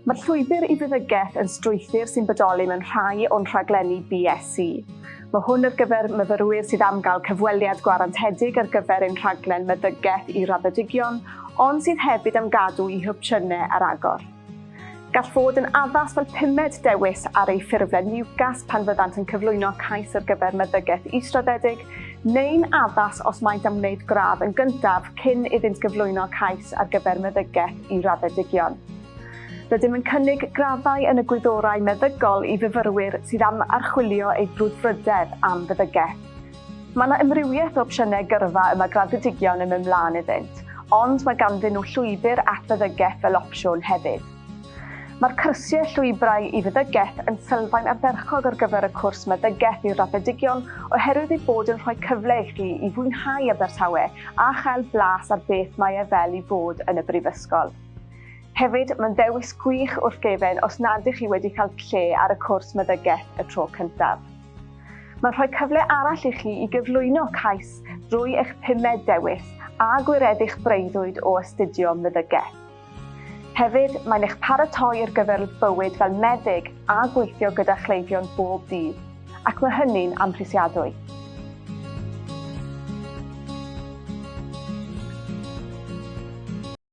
Mae'r llwybr i feddygaeth yn strwythur sy'n bodoli mewn rhai o'n rhaglenni BSc. Mae hwn ar gyfer myfyrwyr sydd am gael cyfweliad gwarantedig ar gyfer ein rhaglen meddygaeth i raddedigion, ond sydd hefyd am gadw eu hopsiynau ar agor. Gall fod yn addas fel pumed dewis ar eu ffurflen UCAS pan fyddant yn cyflwyno cais ar gyfer meddygaeth israddedig, neu'n addas os maent am wneud gradd yn gyntaf cyn iddynt gyflwyno cais ar gyfer meddygaeth i raddedigion. Rydym yn cynnig graddau yn y gwyddorau meddygol i fyfyrwyr sydd am archwilio eu brwdfrydedd am feddygaeth. Mae yna amrywiaeth o opsiynau gyrfa y mae graddedigion yn mynd mlaen iddynt, ond mae ganddyn nhw llwybr at feddygaeth fel opsiwn hefyd. Mae'r cyrsiau Llwybrau i Feddygaeth yn sylfaen ardderchog ar gyfer y cwrs Meddygaeth i Raddedigion oherwydd eu bod yn rhoi cyfle i chi i fwynhau Abertawe a chael blas ar beth mae e fel i fod yn y brifysgol. Hefyd, mae'n ddewis gwych wrth gefen os nad ych chi wedi cael lle ar y cwrs meddygaeth y tro cyntaf. Mae'n rhoi cyfle arall i chi i gyflwyno cais drwy eich pumed dewis a gwireddu'ch breuddwyd o astudio meddygaeth. Hefyd, mae'n eich paratoi ar gyfer bywyd fel meddyg a gweithio gyda chleifion bob dydd, ac mae hynny'n amhrisiadwy.